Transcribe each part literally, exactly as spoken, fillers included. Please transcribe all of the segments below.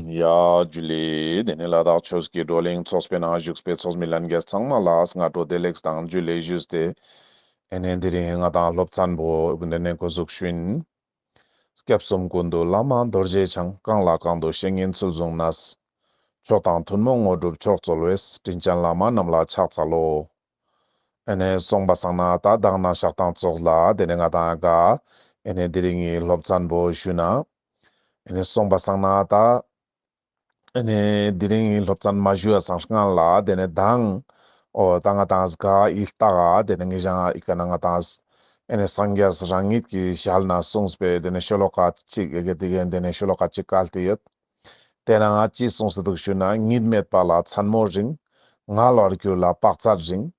ཡ་ཇུ་ལེ། དེ་ནས་ལ་དྭགས་ཆོས་ཀྱི་བགྲོ་གླེང་ཚོགས་པའི་ནང་བཞུགས་པའི་ཚོགས་མི་ལྷན་རྒྱས་ཚང་མ་ལ་སྔ་དྲོ་བདེ་ལེགས་དང་ཇུ་ལེ་ཞུས་ཏེ། ཨེ་ནས་དེ་རིང་ང་དང་སློབ་ཚན་པོ་དེ་ནས་འགོ་འཛུགས་ཞུ་ཡིན། སྐྱབས་གསུམ་ཀུན་འདུས་བླ་མ་རྡོ་རྗེ་འཆང་། གང་ལ་གང་འདུལ་བཤེས་གཉེན་ཚུལ་བཟུང་ནས། མཆོག་དང་ཐུན་མོང་དངོས་གྲུབ་མཆོག་སྩོལ་བའི། དྲིན་ཅན་བླ་མ་རྣམས་ལ་ཕྱག་འཚལ་ལོ། ཨེ་ནས་སོང་པ་སང་ན་ད་མདང་ན་ཞག་དང་ཙོགས་ལ་དེ་ནས་ང་དང་ག་ཨེ་ནས་དེ་རིང་གི་སློབ་ཚན་པོ་ཞུ་ན། ཨེ་ནས་སོང་པ་སང་ན་ད་ཨེ་ནས་དེ་རིང་གི་སློབ་ཚན་མ་ཞུ་བ་སང་སྔན་ལ་དེ་ནས་མདང་འོ་ད་ང་དང་ག་ཨི་ལྟ་ག་དེ་ནས་ངེད་ཅག་ཨི་ཀ་ན་ང་དང་ཨེ་ནས་སངས་རྒྱས་རང་ཉིད་ཀྱི་ཞལ་ནས་གསུངས་པའི་དེ་ནས་ཤོ་ལོ་ཀ་གཅིག་ཨེ་གེ་དེ་གེ་དེ་ནས་ཤོ་ལོ་ཀ་གཅིག་བཀལ་ཏེ་ཡོད། དེ་ནང་ཅི་གསུངས་སེ་འདུག་ཞུ་ན། གཉིད་མེད་པ་ལ་མཚན་མོ་རིང་། ངལ་བར་གྱུར་ལ་དཔག་ཚད་རིང་།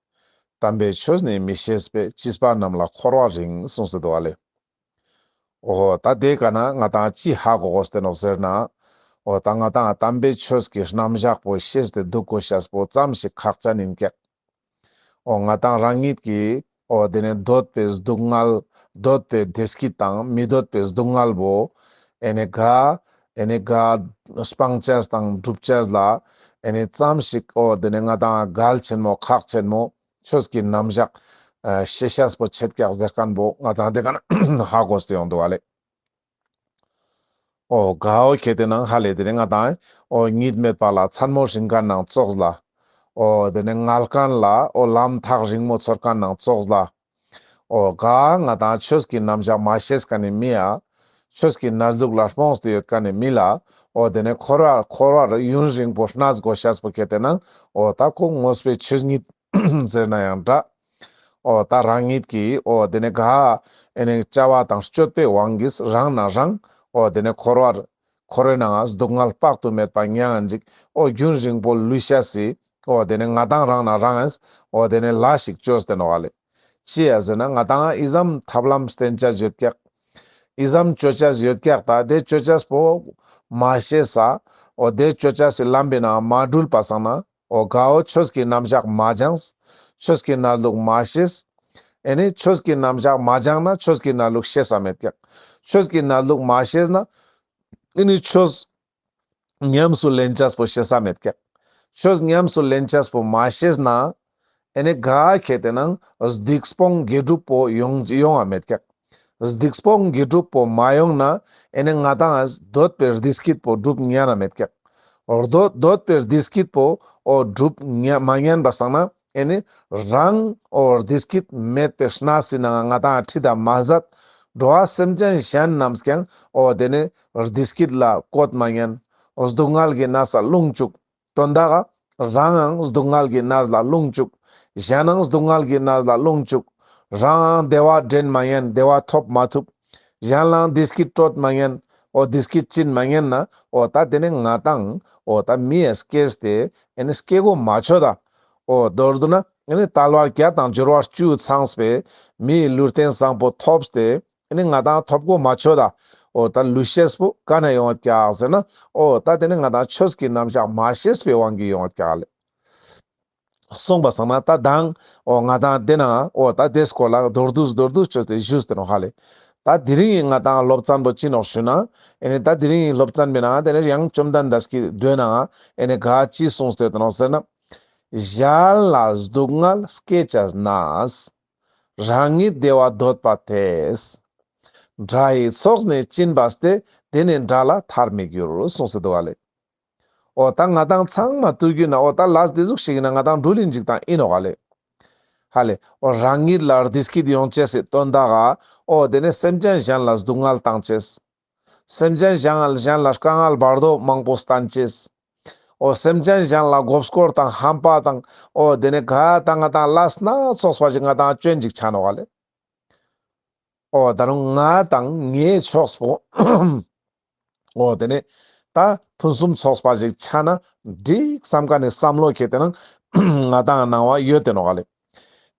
དམ་པའི་ཆོས་ནི་མི་ཤེས་པས། བྱིས་པ་རྣམས་ལ་འཁོར་བ་རིང་། གསུངས་སེ་འདུག་ཨ་ལེ། འོ་ད་དེ་ཀ་ན་ང་དང་ཅི་ཧ་གོ་དགོས་ཏེ་ནོག་ཟེར་ན། འོ་ད་ང་དང་དམ་པའི་ཆོས་ཀྱི་རྣམ་གཞག་པོ་ཤེས་ཏེ་འདུག་དགོས་ཤེས་པོ་ཙམ་ཞིག་ཁག་ཅན་ཡིན་ཀྱག། འོ་ང་དང་རང་ཉིད་ཀྱི་འོ་དེ་ནས་འདོད་པའི་སྡུག་བསྔལ། འདོད་པའི་བདེ་སྐྱིད་དང་མི་འདོད་པའི་སྡུག་བསྔལ་བོ་ཨེ་ནས་ག་ཨེ་ནས་ག་སྤང་ཅེས་དང་སྒྲུབ་ཅེས་ལ་ཨེ་ནས་ཙམ་ཞིག་འོ་དེ་ནས་ང་དང་གལ་ཆེན་མོ་ཁག་ཆེན་མོ་ཆོས་ཀྱི་རྣམ་གཞག་ཨ་ཤེས་ཤེས་པོ་ཆེད་ཀྱག་ཟེར་མཁན་བོ་ང་དང་དེ་ཀ་ན་ཧ་གོ་སྟེ་ཡོང་འདུག་ཨ་ལེ། འོ་ག་འོ་ཁེ་ཏེ་ནང་ཧ་ལེ་དེ་རིང་ང་དང་འོ་གཉིད་མེད་པ་ལ་མཚན་མོ་རིང་མཁན་ནང་ཙོགས་ལ། འོ་དེ་ནས་ངལ་མཁན་ལ་འོ་ལམ་ཐག་རིང་མོ་ཚོར་མཁན་ནང་ཙོགས་ལ། འོ་ག་ང་དང་ཆོས་ཀྱི་རྣམ་གཞག་མ་ཤེས་མཁན་ནི་མི་ཡ། ཆོས་ཀྱི་གནས་ལུགས་ལ་རྨོངས་ཏེ་ཡོད་མཁན་ནི་མི་ལ། འོ་དེ་ནས་འཁོར་བ་འཁོར་བར་ཡུན་རིང་པོ་གནས་དགོས་ཤེས་པོ་ཁེ་ཏེ་ནང་འོ་ད་ཁོ་དངོས་པོའི་ཆོས་ཉིད་ཟེར་ན་ཡང་འདྲ། འོ་ད་རང་ཉིད་ཀྱིས་འོ་དེ་ནས་ག་ཨེ་ནས་བྱ་བ་དང་སྤྱོད་པའི་དབང་གིས་རང་ན་རང་འོ་དེ་ནས་འཁོར་བར་འཁོར་བའི་ནང་སྡུག་བསྔལ་དཔག་ཏུ་མེད་པ་མྱང་ཅིག་འོ་རྒྱུན་རིང་པོ་ལུས་ཤེས་སི་འོ་དེ་ནས་ང་དང་རང་ན་རང་ཨེ་འོ་དེ་ནས་ལས་ཤིག་བཅོས་ཏེ་ནོག་ཨ་ལེ། ཅི་ཡ་ཟེར་ན་ང་དང་ཨི་ཙམ་ཐབས་ལམ་བསྟེན་ཅེས་ཡོད་ཀྱག། ཨི་ཙམ་བཅོ་ཅེས་ཡོད་ཀྱག། ད་དེ་བཅོ་ཅེས་པོ་མ་ཤེས་ས་འོ་དེ་བཅོ་ཅེས་སི་ལམ་པའི་ནང་མ་འགྲུལ་པ་སང་ན། འོ་ག་འོ་ཆོས་ཀྱི་རྣམ་གཞག་མ་སྦྱངས། ཆོས་ཀྱི་གནས་ལུགས་མ་ཤེས། ཨེ་ནི་ཆོས་ཀྱི་རྣམ་གཞག་མ་སྦྱངས་ན་ཆོས་ཀྱི་གནས་ལུགས་ཤེས་ས་མེད་ཀྱག། ཆོས་ཀྱི་གནས་ལུགས་མ་ཤེས་ན་ཨེ་ནི་ཆོས་ཉམས་སུ་ལེན་ཅེས་པོ་ཤེས་ས་མེད་ཀྱག། ཆོས་ཉམས་སུ་ལེན་ཅེས་པོ་མ་ཤེས་ན་ཨེ་ནི་ག་ཁེ་ཏེ་ནང་སྡིག་སྤོང་དགེ་སྒྲུབ་པོ་ཡོང་ཡོང་བ་མེད་ཀྱག། སྡིག་སྤོང་དགེ་སྒྲུབ་པོ་མ་ཡོང་ན་ཨེ་ནི་ང་དང་འདོད་པའི་བདེ་སྐྱིད་པོ་སྒྲུབ་ཉན་ན་མེད་ཀྱག། འདོད་འདོད་པའི་བདེ་སྐྱིད་པོ་འོ་སྒྲུབ་ཉན་མ་ཉན་པ་སང་ན་ཨེ་ནི་རང་འོ་བདེ་སྐྱིད་མེད་པའི་གནས་སི་ནང་ང་དང་ཁྲིད་ད་མ་ཟད་འགྲོ་བ་སེམས་ཅན་གཞན་རྣམས་ཀྱང་འོ་དེ་ནས་བདེ་སྐྱིད་ལ་བཀོད་མ་ཉན། འོ་སྡུག་བསྔལ་གྱི་གནས་ལ་ལྷུང་བཅུག། དོན་དག་རང་ཡང་སྡུག་བསྔལ་གྱི་གནས་ལ་ལྷུང་བཅུག། གཞན་ཡང་སྡུག་བསྔལ་གྱི་གནས་ལ་ལྷུང་བཅུག། རང་ཡང་བདེ་བ་འདྲེན་མ་ཉན། བདེ་བ་ཐོབ་མ་ཐུབ། གཞན་ལའང་བདེ་སྐྱིད་སྤྲོད་མ་ཉན། འོ་བདེ་སྐྱིད་སྦྱིན་མ་ཉན་ན་འོ་ད་དེ་ནས་ང་དང་འོ་ད་མི་ཡ་སྐྱེས་ཏེ་ཨེ་ནི་སྐྱེ་གོ་མ་ཆོད་ད། འོ་མདོར་བསྡུ་ན་ཨེ་ནི་དལ་བ་བརྒྱད་དང་འབྱོར་བ་བཅུ་ཚང་བའི་མིའི་ལུས་རྟེན་བཟང་པོ་ཐོབ་སྟེ། ཨེ་ནི་ང་དང་ཐོབ་གོ་མ་ཆོད་ད། འོ་ད་ལུས་ཤེས་པོ་ག་ནས་ཡོང་བ་ཀྱག་ཟེར་ན། འོ་ད་དེ་ནི་ང་དང་ཆོས་ཀྱི་རྣམ་གཞག་མ་ཤེས་པའི་དབང་གིས་ཡོང་བ་ཀྱག་ལེ། སོང་པ་སང་ན་ད་དང་འོ་ང་དང་དེ་ན་འོ་ད་དེ་སྐོར་ལ་མདོར་བསྡུས་མདོར་བསྡུས་བཅོས་ཏེ་ཞུས་ཏེ་ནོག་ཧ་ལེ། ད་དེ་རིང་ང་དང་སློབ་ཚན་པོ་ཅི་ནོག་ཞུ་ན། ཨེ་ནི་ད་དེ་རིང་སློབ་ཚན་པའི་ནང་དེ་ནི་ཡང་བཅོམ་ལྡན་འདས་ཀྱི་མདོའི་ནང་ཨེ་ནི་ག་ཅི་གསུངས་ཏེ་ནོག་ཟེར་ན། གཞན་ལ་སྡུག་བསྔལ་སྐྱེ་བྱས་ནས། རང་ཉིད་བདེ་བ་འདོད་པ་དེས། དགྲ་ཡི་ཚོགས་ནི་སྦྱིན་པ་སྟེ། དེ་ནི་དགྲ་ལ་ཐར་མི་འགྱུར། གསུངས་སེ་འདུག་ཧ་ལེ། འོ་ད་ང་དང་ཚང་མ་དུས་རྒྱུན་ན་འོ་ད་ལས་དེ་ཟུག་ཞིག་ཡིན་ན་ང་དང་འགྲུལ་ཡིན་ཅིག་དང་ཡིན་ནོག་ཧ་ལེ། ཧ་ལེ། འོ་རང་ཉིད་ལ་བདེ་སྐྱིད་ཡོང་ཅེས་སི་དོན་དག་ག་འོ་དེ་ནས་སེམས་ཅན་གཞན་ལ་སྡུག་བསྔལ་བཏང་ཅེས། སེམས་ཅན་གཞན་གཞན་ལ་དཀའ་ངལ་བར་དོ་མང་པོ་བསྟན་ཅེས། འོ་སེམས་ཅན་གཞན་ལ་མགོ་སྐོར་དང་ཧམ་པ་དང་འོ་དེ་ནས་ག་ད་ང་དང་ལས་སྣ་ཚོགས་པ་ཞིག་ང་དང་སྐྱོན་ཅིག་ཆ་ནོག་ཧ་ལེ། འོ་ད་རུང་ང་དང་ངའི་ཕྱོགས་པོ། འོ་དེ་ནས་ད་ཕུན་སུམ་ཚོགས་པ་ཞིག་ཆ་ན་འགྲིག་བསམ་མཁན་ནི་བསམ་བློ་ཁེ་ཏེ་ནང་ང་དང་ནང་བ་ཡོད་དེ་ནོག་ཧ་ལེ།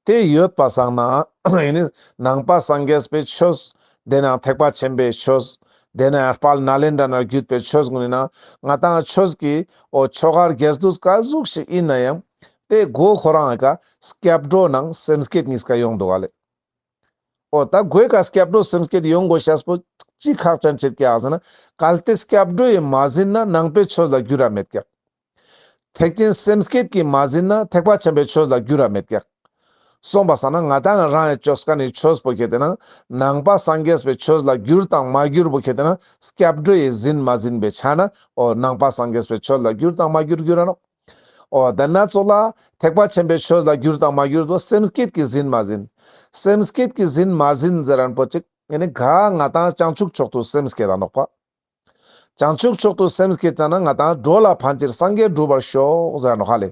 དེ་ཡོད་པ་སང་ན་ཨེ་ནི་ནང་པ་སངས་རྒྱས་པའི་ཆོས། དེ་ནས་ཐེག་པ་ཆེན་པོའི་ཆོས། དེ་ནས་དཔལ་ནཱ་ལེནྡྲ་ན་བརྒྱུད་པའི་ཆོས་ཀུན་ནི་ནང་ང་དང་ཆོས་ཀྱི་འོ་ཆོ་ག་རྒྱས་བསྡུས་ག་ཟུག་ཞིག་ཡིན་ན་ཡང་དེ་མགོ་ཁོ་རང་ཀ་སྐྱབས་འགྲོ་ནང་སེམས་བསྐྱེད་གཉིས་ཀ་ཡོང་འདུག་ཧ་ལེ། འོ་ད་མགོའི་ཀ་སྐྱབས་འགྲོ་སེམས་བསྐྱེད་ཡོང་དགོས་ཤེས་པོ་ ཅི་ཁག་ཅན་ཆེད་ཀྱག་ཟེར་ན། གལ་ཏེ་སྐྱབས་འགྲོ་ཡི་མ་ཟིན་ན་ནང་པའི་ཆོས་ལ་འགྱུར་ར་མེད་ཀྱག། ཐེག་ཆེན་སེམས་བསྐྱེད་ཀྱི་མ་ཟིན་ན་ཐེག་པ་ཆེན་པོའི་ཆོས་ལ་འགྱུར་ར་མེད་ཀྱག། སོང་པ་སང་ན་ང་དང་རང་ཡི་ཅོ་ཁན་ནི་ཆོས་པོ་ཁེ་ཏེ་ན་ནང་པ་སངས་རྒྱས་པའི་ཆོས་ལ་འགྱུར་དང་མ་འགྱུར་པོ་ཁེ་ཏེ་ན་སྐྱབས་འགྲོ་ཡི་ཟིན་མ་ཟིན་པའི་ཆ་ན་འོ་ནང་པ་སངས་རྒྱས་པའི་ཆོས་ལ་འགྱུར་དང་མ་འགྱུར་འགྱུར་ར་ནོག། འོ་དེ་ན་ཙོགས་ལ་ཐེག་པ་ཆེན་པོའི་ཆོས་ལ་འགྱུར་དང་མ་འགྱུར་དོ་སེམས་བསྐྱེད་ཀྱི་ཟིན་མ་ཟིན། སེམས་བསྐྱེད་ཀྱི་ཟིན་མ་ཟིན་ཟེར་རན་པོ་ཅིག་ཨེ་ནི་ག་ང་དང་བྱང་ཆུབ་མཆོག་ཏུ་སེམས་བསྐྱེད་ད་ནོག་པ། བྱང་ཆུབ་མཆོག་ཏུ་སེམས་བསྐྱེད་ཙ་ན་ང་དང་འགྲོ་ལ་ཕན་ཕྱིར་སངས་རྒྱས་འགྲུབ་པར་ཤོག་ཟེར་ནོག་ཧ་ལེ།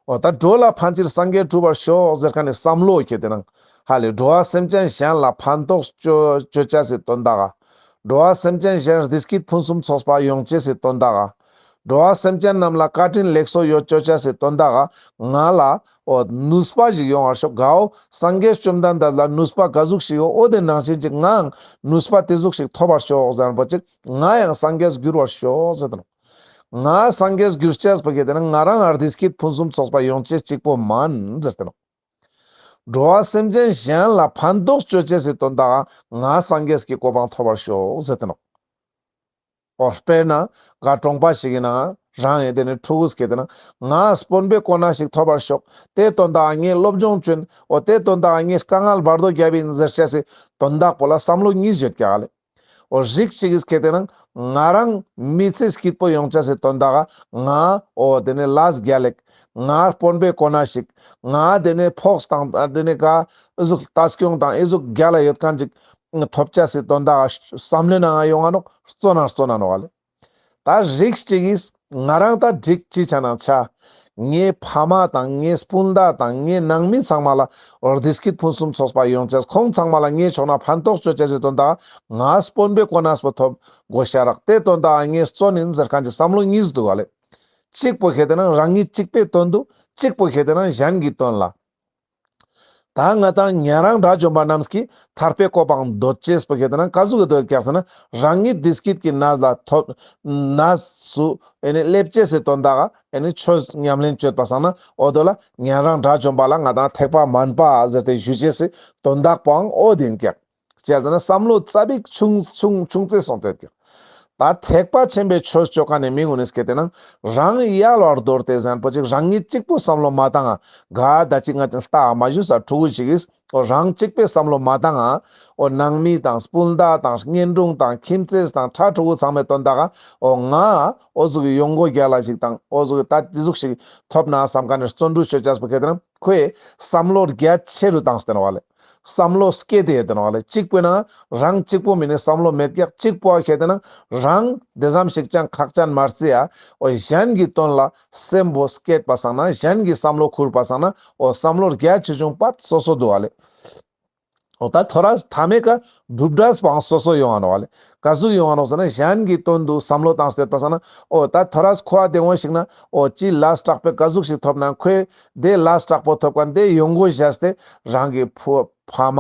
འོ་ད་འགྲོ་ལ་ཕན་ཕྱིར་སངས་རྒྱས་འགྲུབ་པར་ཤོག་ཟེར་ཁན་ནི་བསམ་བློ་ཁེ་ཏེ་ན་ཧ་ལེ་འགྲོ་བ་སེམས་ཅན་གཞན་ལ་ཕན་ཐོགས་ཅོ་ཅོ་ཅེས་སི་དོན་དག་ག། འགྲོ་བ་སེམས་ཅན་གཞན་བདེ་སྐྱིད་ཕུན་སུམ་ཚོགས་པ་ཡོང་ཅེས་སི་དོན་དག་ག། འགྲོ་བ་སེམས་ཅན་རྣམས་ལ་བཀའ་དྲིན་ལེགས་སོ་ཡོད་ཅོ་ཅེས་སི་དོན་དག་ག་ང་ལ་འོ་ནུས་པ་ཞིག་ཡོང་བར་ཤོག། གའོ་སངས་རྒྱས་བཅོམ་ལྡན་འདས་ལ་ནུས་པ་ག་ཟུག་ཞིག་ཡོད། འོ་དེ་ནང་བཞིན་ཅིག་ངའང་ནུས་པ་དེ་ཟུག་ཞིག་ཐོབ་པར་ཤོག་ཟེར་རན་པོ་ཅིག་ང་ཡང་སངས་རྒྱས་འགྱུར་བར་ཤོག་ཟེར་ཏེ་ནོག། ང་སངས་རྒྱས་འགྱུར་ཅེས་པོ་ཁེ་ཏེ་ན་ང་རང་ང་བདེ་སྐྱིད་ཕུན་སུམ་ཚོགས་པ་ཡོང་ཅེས་ཅིག་པོ་མན་ཟེར་ཏེ་ནོག། འགྲོ་བ་སེམས་ཅན་གཞན་ལ་ཕན་ཐོགས་ཅོ་ཅེས་སི་དོན་དག་ག་ང་སངས་རྒྱས་ཀྱི་གོ་འཕང་ཐོབ་པར་ཤོག་ཟེར་ཏེ་ནོག། འོ་དཔེར་ན་ག་གྲོང་པ་ཞིག་ཨིན་ན་རང་ཨིན་དེ་ནི་ཕྲུ་གུ་སྐྱེ་དེ་ན་ང་དཔོན་པོའི་གོ་གནས་ཤིག་ཐོབ་པར་ཤོག། དེ་དོན་དག་ག་ངའི་སློབ་སྦྱོང་ཅོ་ཨིན། འོ་དེ་དོན་དག་ག་ངའི་དཀའ་ངལ་བར་དོ་རྒྱབ་ཨིན་ཟེར་ཅེས་སི་དོན་དག་པོ་ལ་བསམ་བློ་གཉིས་ཡོད་ཀྱག་ལེ། འོ་རིགས་ཅིག་གིས་ཁེ་ཏེ་ན་ང་རང་མི་ཚེ་སྐྱིད་པོ་ཡོང་ཅེས་སི་དོན་དག་ག་ང་འོ་དེ་ནི་ལས་རྒྱལ་ལེགས། ང་དཔོན་པོའི་གོ་གནས་ཤིག། ང་དེ་ནི་ཕོགས་དང་དེ་ནི་ག་ཨི་ཟུག་ལྟ་སྐྱོང་དང་ཨི་ཟུག་རྒྱལ་ལ་ཡོད་ཁན་ཅིག་ཐོབ་ཅེས་སི་དོན་དག་ག་བསམ་བློའི་ནང་ང་ཡོང་ང་ནོག། བརྩོན་ན་བརྩོན་ན་ནོག་ལེ། ད་རིགས་ཅིག་གིས་ང་རང་ད་འགྲིག་ཅི་ཆ་ན་ཆ། ངའི་ཕ་མ་དང་ངའི་སྤུན་ཟླ་དང་ངའི་ནང་མི་ཚང་མ་ལ་བདེ་སྐྱིད་ཕུན་སུམ་ཚོགས་པ་ཡོང་ཅེས། ཁོང་ཚང་མ་ལ་ངའི་ཕྱོགས་ནེ་ཕན་ཐོགས་ཅོ་ཅེས་སི་དོན་དག་ང་དཔོན་པོའི་གོ་གནས་པོ་ཐོབ་དགོས་ཤ་རག། དེ་དོན་དག་ངའི་བརྩོན་ཨིན་ཟེར་ཁན་ཅིག་བསམ་བློ་གཉིས་འདུག་ག་ལེ། གཅིག་པོ་ཁེ་ཏེ་ན་རང་ཉིད་གཅིག་པོའི་དོན་དུ། གཅིག་པོ་ཁེ་ཏེ་ན་གཞན་གྱི་དོན་ལ། ད་ང་དང་ཉན་རང་དགྲ་བཅོམ་པ་རྣམས་ཀྱིས་ཐར་པའི་གོ་འཕང་འདོད་ཅེས་པོ་ཁེ་ཏེ་ན་ག་ཟུག་གི་འདོད་ཀྱག་ཟེར་ན་རང་ཉིད་བདེ་སྐྱིད་ཀྱི་གནས་ལ་ཐོབ། གནས་སུ་ཨེ་ནི་སླེབ་ཅེས་སི་དོན་དག་ག་ཨེ་ནི་ཆོས་ཉམས་ལེན་ཅོ་ཡོད་པ་སང་ན་འོ་དོ་ལ་ཉན་རང་དགྲ་བཅོམ་པ་ལ་ང་དང་ཐེག་པ་དམན་པ་ཟེར་ཏེ་ཞུ་ཅེས་སི་དོན་དག་པོའང་འོ་དེ་ཨིན་ཀྱག། ཅི་ཟེར་ན་བསམ་བློ་ཙ་པིག་ཆུང་ཆུང་ཆུང་ཙེ་སོང་སྟེ་ཡོད་ཀྱག། ད་ཐེག་པ་ཆེན་པོའི་ཆོས་ཅོ་ཁན་ནི་མི་གུན་ནི་སྐད་དེ་ན་རང་ཡལ་བར་དོར་ཏེ་ཟེར་ཁན་པོ་ཅིག་རང་ཉིད་གཅིག་པུ་བསམ་བློ་མ་བཏང་ང་། ག་ད་ཅིག་ང་ཅང་ལྟ་མ་ཞུ་ས་ཕྲུ་གུ་ཞིག་གིས་འོ་རང་གཅིག་པའི་བསམ་བློ་མ་བཏང་ང་། འོ་ནང་མི་དང་སྤུན་ཟླ་དང་གཉེན་དྲུང་དང་ཁྱིམ་མཚེས་དང་ཕྲུ་གུ་ཚང་མའི་དོན་དག་ག་འོ་ང་འོ་ཟུག་གི་ཡོང་སྒོ་རྒྱལ་ལ་ཞིག་དང་འོ་ཟུག་གི་ད་དེ་ཟུག་ཞིག་ཐོབ་ན་བསམ་ཁན་ནི་བརྩོན་འགྲུས་ཅོ་ཅེས་པོ་ཁེ་ཏེ་ན་ཁོའི་བསམ་བློ་རྒྱ་ཆེ་རུ་བཏང་སྟེ་ནོག་ལེ། བསམ་བློ་སྐྱེད་དེ་ཡོད་དེ་ནོག་ལེ། གཅིག་པོ་ན་རང་གཅིག་པོ་མ་ནེ་བསམ་བློ་མེད་ཀྱག། གཅིག་པོ་ཁེ་ཏེ་ན་རང་དེ་ཙམ་ཞིག་ཅང་ཁག་ཅན་མ་རྩི་ཡ། འོ་གཞན་གྱི་དོན་ལ་སེམས་པོ་བསྐྱེད་པ་སང་ན་གཞན་གྱི་བསམ་བློ་ཁུར་བ་སང་ན་འོ་བསམ་བློ་རྒྱ་ཆེ་ཆུང་པ་སོ་སོ་འདུག་ལེ། འོ་ད་ཐོ་རས་མཐའ་མའི་ཀ་གྲུབ་འབྲས་པོའང་སོ་སོ་ཡོང་ང་ནོག་ལེ། ག་ཟུག་ཡོང་ང་ནོག་ཟེར་ན་གཞན་གྱི་དོན་དུ་བསམ་བློ་བཏང་སྟེ་ཡོད་པ་སང་ན་འོ་ད་ཐོ་རས་ཁོ་ཨ་དེ་ངོ་ཞིག་ན་འོ་ཅི་ལས་དྲག་པོ་ག་ཟུག་ཞིག་ཐོབ་ན་ཁོས་དེ་ལས་དྲག་པོ་ཐོབ་ཁན་དེ་ཡོང་སྒོ་བཞག་སྟེ་རང་གི་ཕོ་ཕ་མ་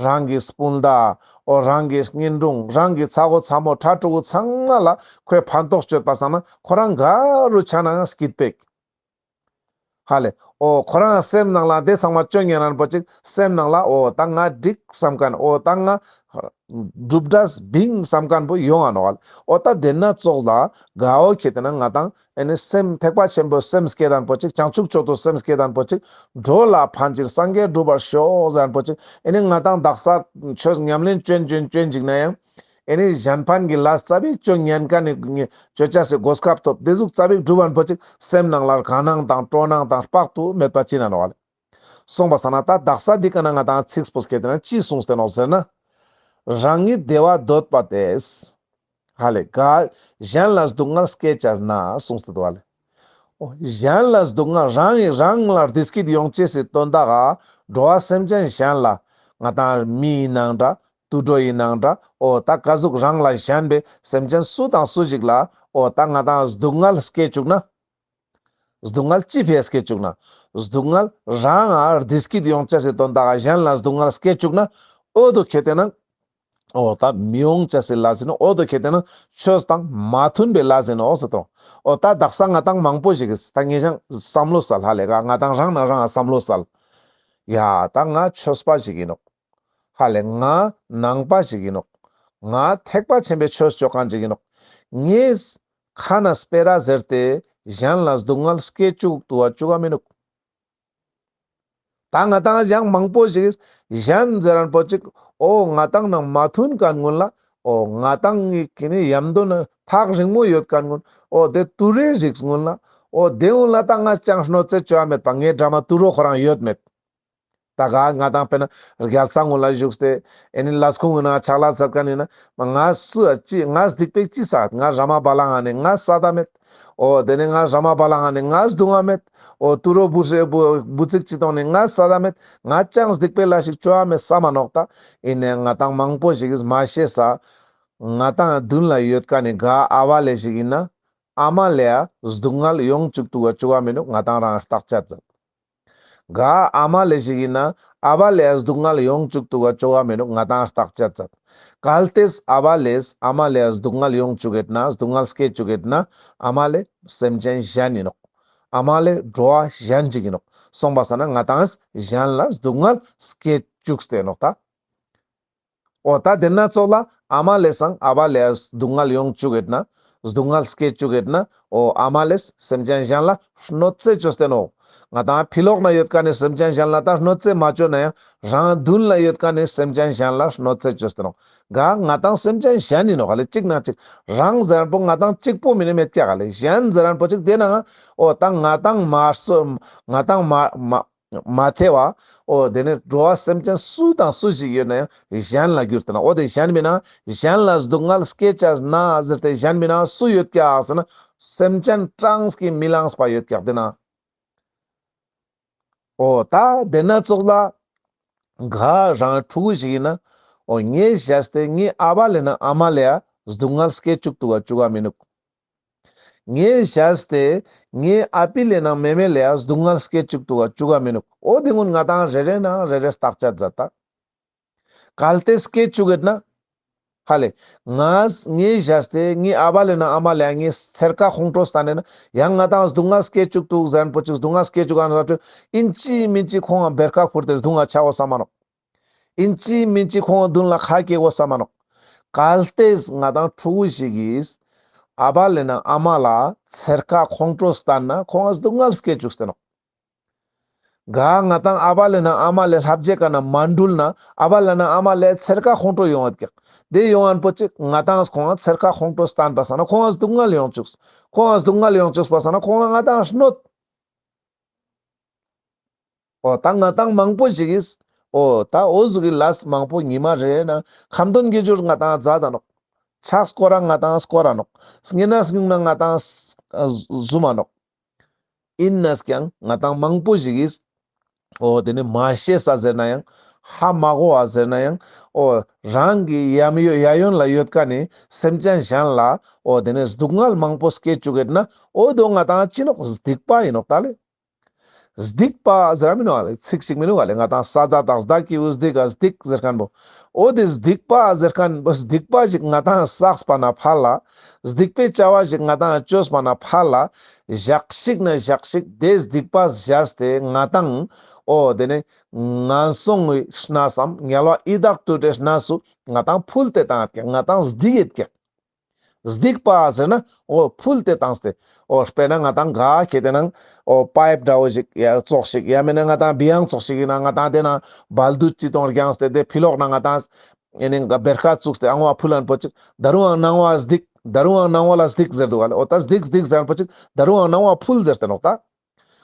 རང་གི་སྤུན་ཟླ་འོ་རང་གི་གཉེན་དྲུང་རང་གི་ཚ་བོ་ཚ་མོ་ཕྲུ་གུ་ཚང་མ་ལ་ཁོས་ཕན་ཐོགས་ཅོ་ཡོད་པ་སང་ན་ཁོ་རང་ག་རུ་ཆ་ནའང་སྐྱིད་པོ་ཧ་ལེ། འོ་ཁོ་རང་སེམས་ནང་ལ་དེ་ཚང་མ་ཅོ་ཉན་ཁན་པོ་ཅིག་སེམས་ནང་ལ་འོ་ད་ང་འགྲིག་བསམ་ཁན་འོ་ད་ང་གྲུབ་འབྲས་བིང་བསམ་ཁན་པོ་ཡོང་ང་ནོག་ལེ། འོ་ད་དེ་ན་ཙོགས་ལ་གའོ་ཁེ་ཏེ་ན་ང་དང་ཨེ་ནི་སེམས་ཐེག་པ་ཆེན་པོའི་སེམས་བསྐྱེད་ཁན་པོ་ཅིག་བྱང་ཆུབ་མཆོག་ཏུ་སེམས་བསྐྱེད་ཁན་པོ་ཅིག་འགྲོ་ལ་ཕན་ཕྱིར་སངས་རྒྱས་འགྲུབ་པར་ཤོག་ཟེར་ཁན་པོ་ཅིག་ཨེ་ནི་ང་དང་དག་ས་ཆོས་ཉམས་ལེན་ཅོན་ཅོན་ཅོན་ཅིག་ན་ཡང་ཨེ་ནི་གཞན་ཕན་གྱི་ལས་ཙ་པིག་ཅོ་ཉན་ཁན་ནི་ཅོ་ཅེས་སི་གོ་སྐབས་ཐོབ་དེ་ཟུག་ཙ་པིག་སྒྲུབ་ཁན་པོ་ཅིག་སེམས་ནང་ལ་དགའ་སྣང་དང་སྤྲོ་སྣང་དང་དཔག་ཏུ་མེད་པ་ཅི་ན་ནོག་ལེ། སོང་པ་སང་ན་ད་དག་ས་འདི་ཀ་ན་ང་དང་ཚིགས་པོ་སྐད་དེ་ན་ཅི་གསུངས་ཏེ་ནོག་ཟེར་ན། རང་ཉིད་བདེ་བ་འདོད་པ་དེས། ཧ་ལེ་ག་གཞན་ལ་སྡུག་བསྔལ་སྐྱེ་ཅེས་ན་གསུངས་ཏེ་འདུག་ཧ་ལེ། འོ་གཞན་ལ་སྡུག་བསྔལ་རང་ཡི་རང་ལ་བདེ་སྐྱིད་ཡོང་ཅེས་སི་དོན་དག་ག་འགྲོ་བ་སེམས་ཅན་གཞན་ལ་ང་དང་མི་ཡིན་ནའང་འདྲ་དུད་འགྲོ་ཡིན་ནའང་འདྲ་འོ་ད་ག་ཟུག་རང་ལ་གཞན་པའི་སེམས་ཅན་སུ་དང་སུ་ཞིག་ལ་འོ་ད་ང་དང་སྡུག་བསྔལ་སྐྱེ་བཅུག་ན། སྡུག་བསྔལ་ཅི་ཕིའ་སྐྱེ་བཅུག་ན། སྡུག་བསྔལ་རང་ང་བདེ་སྐྱིད་ཡོང་ཅེས་སི་དོན་དག་ག་གཞན་ལ་སྡུག་བསྔལ་སྐྱེ་བཅུག་ན། འོ་དོ་ཁེ་ཏེ་ན། འོ་ད་མི་ཡོང་ཅེས་སི་ལས་ཨིན་ནོག། འོ་དོ་ཁེ་ཏེ་ན་ཆོས་དང་མ་མཐུན་པའི་ལས་ཨིན་ནོག་ཟེར་ཏོ། འོ་ད་དག་ས་ང་དང་མང་པོ་ཞིག་གིས་ད་ངེ་ཞང་བསམ་བློ་སལ་ཧ་ལེ་ག་ང་དང་རང་ན་རང་ང་བསམ་བློ་སལ། ཡ་ད་ང་ཆོས་པ་ཞིག་ཨིན་ནོག། ཧ་ལེ་ང་ནང་པ་ཞིག་ཡིན་ནོག། ང་ཐེག་པ་ཆེན་པོའི་ཆོས་ཅོ་མཁན་ཞིག་ཡིན་ནོག། ངས་ཁ་ནས་སྤེ་ར་ཟེར་ཏེ་གཞན་ལ་སྡུག་བསྔལ་སྐྱེ་བཅུག་ཏུ་བ་བཅུག་ག་མི་ནུག། ད་ང་ཏང་ཡང་མང་པོ་ཞིག་གཞན་ཟེར་མཁན་པོ་ཅིག་འོ་ང་ཏང་ནང་མ་མཐུན་མཁན་ཀུན་ལ། འོ་ང་ཏང་གི་ཀི་ནི་ཡམ་དོན་ཐག་རིང་མོ་ཡོད་མཁན་ཀུན། འོ་དེ་དུད་འགྲོའི་རིགས་ཀུན་ལ། འོ་དེ་ཀུན་ལ་ད་ང་ཅང་གནོད་འཚེ་ཅོ་ཡ་མེད་པ། ངའི་དྲ་མ་དུད་འགྲོ་ཁོ་རང་ཡོད་མེད། ད་ག་ང་ཏང་དཔེར་ན་རྒྱལ་ས་ཀུན་ལ་བཞུགས་ཏེ་ཨེ་ནི་ལས་ཁུངས་ཀུན་ན་ཕྱག་ལས་མཛད་མཁན་ཡིན་ན། ང་སུ་ཅི་ང་སྡིག་པའི་ཅི་ས། ང་ར་མ་བ་ལང་ང་ནི་ང་ས་ད་མེད། འོ་དེ་ནི་ང་ར་མ་བ་ལང་ང་ནི་ང་སྡུག་བསྔལ་མེད། འོ་དུད་འགྲོ་འབུ་སྲེ་འབུ་འབུ་ཙིག་ཅི་གཏོང་ནི་ང་ས་ད་མེད། ང་ཅང་སྡིག་པའི་ལས་ཤིག་ཅོ་ཡ་མེད་བསམ་མ་ནོག། ད་ཡིན་ནའང་ང་ཏང་མང་པོ་ཞིག་གིས་མ་ཤེས་ས། ང་ཏང་མདུན་ལ་ཡོད་མཁན་ནི་ག་ཨ་བ་ལེ་ཞིག་ཡིན་ན་ཨ་མ་ལེ་ཡ་སྡུག་བསྔལ་ཡོང་བཅུག་ཏུ་བ་བཅུག་ག་མི་ནུག། ང་ཏང་རང་བརྟག་དཔྱད་མཛད། ག་ཨ་མ་ལེ་ཞིག་ཡིན་ན་ཨ་བ་ལེ་ཡ་སྡུག་བསྔལ་ཡོང་བཅུག་ཏུ་བ་བཅུག་ག་མི་ནུག། ང་ཏང་བརྟག་དཔྱད་མཛད། གལ་ཏེ་ཨ་བ་ལེས་ཨ་མ་ལེ་ཡ་སྡུག་བསྔལ་ཡོང་བཅུག་གེད་ན། སྡུག་བསྔལ་སྐྱེ་བཅུག་གེད་ན། ཨ་མ་ལེ་སེམས་ཅན་གཞན་ཡིན་ནོག། ཨ་མ་ལེ་འགྲོ་བ་གཞན་ཅིག་ཡིན་ནོག། སོང་པ་སང་ན་ང་ཏང་གཞན་ལ་སྡུག་བསྔལ་སྐྱེ་བཅུག་སྟེ་ནོག་ད། འོ་ད་དེ་ན་ཙོགས་ལ་ཨ་མ་ལེ་སང་ཨ་བ་ལེ་ཡ་སྡུག་བསྔལ་ཡོང་བཅུག་གེད་ན། སྡུག་བསྔལ་སྐྱེ་བཅུག་གེད་ན། འོ་ཨ་མ་ལེས་སེམས་ཅན་གཞན་ལ་གནོད་འཚེ་ཅོས་ཏེ་ནོག། ང་ཏང་ཕི་ལོག་ན་ཡོད་མཁན་ནི་སེམས་ཅན་གཞན་ལ་ད་གནོད་འཚེ་མ་ཅོ་ན་ཡང་རང་མདུན་ལ་ཡོད་མཁན་ནི་སེམས་ཅན་གཞན་ལ་གནོད་འཚེ་ཅོས་ཏེ་ནོག། ག་ང་ཏང་སེམས་ཅན་གཞན་ཡིན་ནོག་ཧ་ལེ། གཅིག་ན་གཅིག་རང་ཟེར་མཁན་པོ་ང་ཏང་གཅིག་པོ་མིན་ནི་མེད་ཀྱག་ཧ་ལེ། གཞན་ཟེར་མཁན་པོ་གཅིག་དེ་ན་འོ་ད་ང་ཏང་མ་སོ་ང་ཏང་མ་མ་མ་ཐེ་བ། འོ་དེ་ནི་འགྲོ་བ་སེམས་ཅན་སུ་དང་སུ་ཞིག་ཡོད་ན་ཡང་གཞན་ལ་གྱུར་ཏེ་ན། འོ་དེ་གཞན་མིན་ན་གཞན་ལ་སྡུག་བསྔལ་སྐྱེ་ཅ་ན་ཟེར་ཏེ་གཞན་མིན་ན་སུ་ཡོད་ཀྱག་ཟེར་ན་སེམས་ཅན་གྲངས་ཀྱིས་མི་ལངས་པ་ཡོད་ཀྱག་དེ་ན། འོ་ད་དེ་ན་ཙོགས་ལ་ག་རང་ཕྲུ་གུ་ཞིག་ཡིན་ན། འོ་ངས་བྱས་ཏེ་ངའི་ཨ་བ་ལེ་ན་ཨ་མ་ལེ་ཡ་སྡུག་བསྔལ་སྐྱེ་བཅུག་ཏུ་བ་བཅུག་ག་མི་ནུག། ངས་བྱས་ཏེ་ངའི་ཨ་པི་ལེ་ན་མེ་མེ་ལེ་ཡ་སྡུག་བསྔལ་སྐྱེ་བཅུག་ཏུ་བ་བཅུག་ག་མི་ནུག། འོ་དེ་ཀུན་ང་ཏང་རེ་རེ་ན་རེ་རེ་བརྟག་དཔྱད་མཛད་ད། གལ་ཏེ་སྐྱེ་བཅུག་གེད་ན། ཧ་ལེ། ངས་ངས་བྱས་ཏེ་ངའི་ཨ་བ་ལེ་ན་ཨ་མ་ལེ་ཡ་ངའི་ཚེར་ཁ་ཁོང་ཁྲོ་སྟན་ན་ཡང་ང་ཏང་སྡུག་བསྔལ་སྐྱེ་བཅུག་ཏུ་ཟེར་མཁན་པོ་ཅིག་སྡུག་བསྔལ་སྐྱེ་བཅུག་ག་ན་ཨིན་ཅི་མིན་ཅི་ཁོང་ང་བེར་ཁ་ཁུར་ཏེ་སྡུག་བསྔལ་ཆ་བོ་བསམ་མ་ནོག། ཨིན་ཅི་མིན་ཅི་ཁོང་མདུན་ལ་ཁ་སྐྱེ་བོ་བསམ་མ་ནོག། གལ་ཏེ་ང་ཏང་ཕྲུ་གུ་ཞིག་གིས་ཨ་བ་ལེ་ན་ཨ་མ་ལ་ཚེར་ཁ་ཁོང་ཁྲོ་སྟན་ན་ཁོང་ང་སྡུག་བསྔལ་སྐྱེ་བཅུག་སྟེ་ནོག། ག་ང་ཏང་ཨ་བ་ལེ་ན་ཨ་མ་ལེ་ལྷབ་རྒྱས་ཀ་ན་མ་འགྲུལ་ན་ཨ་བ་ལེ་ན་ཨ་མ་ལེ་ཚེར་ཁ་ཁོང་ཁྲོ་ཡོང་བ་ཀྱག། དེ་ཡོང་མཁན་པོ་ཅིག་ང་ཏང་ཁོང་ང་ཚེར་ཁ་ཁོང་ཁྲོ་སྟན་པ་སང་ན་ཁོང་ང་སྡུག་བསྔལ་ཡོང་བཅུག། ཁོང་ང་སྡུག་བསྔལ་ཡོང་བཅུག་པ་སང་ན་ཁོང་ང་ང་ཏང་གནོད། འོ་ད་ང་ཏང་མང་པོ་ཞིག་གིས་འོ་ད་འོ་ཟུག་གི་ལས་མང་པོ་ཉི་མ་རེ་ན་ཁ་འདོན་དགེ་སྦྱོར་ང་ཏང་མཛད་ད་ནོག། ཕྱག་སྐོར་ར་ང་ཏང་སྐོར་ར་ནོག། བསྙེན་གནས་སྨྱུང་གནས་ང་ཏང་ཟུམ་མ་ནོག། ཨིན་ནས་ཀྱང་ང་ཏང་མང་པོ་ཞིག་གིས་འོ་དེ་ནི་མ་ཤེས་ས་ཟེར་ན་ཡང་ཧ་མ་གོ་བ་ཟེར་ན་ཡང་འོ་རང་གི་ཡམ་ཡོ་ཡ་ཡོན་ལ་ཡོད་མཁན་ནི་སེམས་ཅན་གཞན་ལ་འོ་དེ་ནི་སྡུག་བསྔལ་མང་པོ་སྐྱེ་བཅུག་གེད་ན་འོ་དོ་ང་ཏང་ཅི་ནོག། སྡིག་པ་ཡིན་ནོག་ད་ལེ། སྡིག་པ་ཟེར་མི་ནོག་ལེ། ཚིག་ཞིག་མི་ནོག་ལེ། ང་ཏང་ས་ད་དང་སྡ་གི་འུ་སྡིག་ག་སྡིག་ཟེར་མཁན་པོ། འོ་དེ་སྡིག་པ་ཟེར་མཁན་པོ་སྡིག་པ་ཞིག་ང་ཏང་བསགས་པ་ན་ཕར་ལ། སྡིག་པའི་བྱ་བ་ཞིག་ང་ཏང་བཅོས་པ་ན་ཕར་ལ། ཞག་ཞིག་ན་ཞག་ཞིག་དེ་སྡིག་པ་བྱས་ཏེ་ང་ཏང་འོ་དེ་ནི་ངན་སོང་གི་གནས་སམ་དམྱལ་བ་ཡི་དྭགས་དུད་འགྲོའི་གནས་སུ་ང་ཏང་ཕུལ་ཏེ་བཏང་ཡོད་ཀྱག། ང་ཏང་སྡིག་ཡོད་ཀྱག། སྡིག་པ་ཟེར་ན་འོ་ཕུལ་ཏེ་བཏང་སྟེ། འོ་དཔེར་ན་ང་ཏང་ག་ཁེ་ཏེ་ནང་འོ་པའིབ་འདྲ་བོ་ཞིག་ཡ་ཙོགས་ཤིག་ཡ་མེད་ན་ང་ཏང་བི་ཡང་ཙོགས་ཤིག་ཡིན་ན་ང་ཏང་དེ་ན་བལ་དུད་ཅི་གཏོང་རྒྱངས་ཏེ་དེ་ཕི་ལོག་ན་ང་ཏང་ཨེ་ནི་བེར་ཁ་བཙུགས་ཏེ་ཨང་བ་ཕུལ་མཁན་པོ་ཅིག་ད་རུང་ཡང་ནང་བ་སྡིག། ད་རུང་ཡང་ནང་བ་ལ་སྡིག་ཟེར་འདུག་ག་ལེ། འོ་ད་སྡིག་སྡིག་ཟེར་མཁན་པོ་ཅིག་ད་རུང་ཡང་ནང་བ་ཕུལ་ཟེར་ཏེ་ནོག་ད།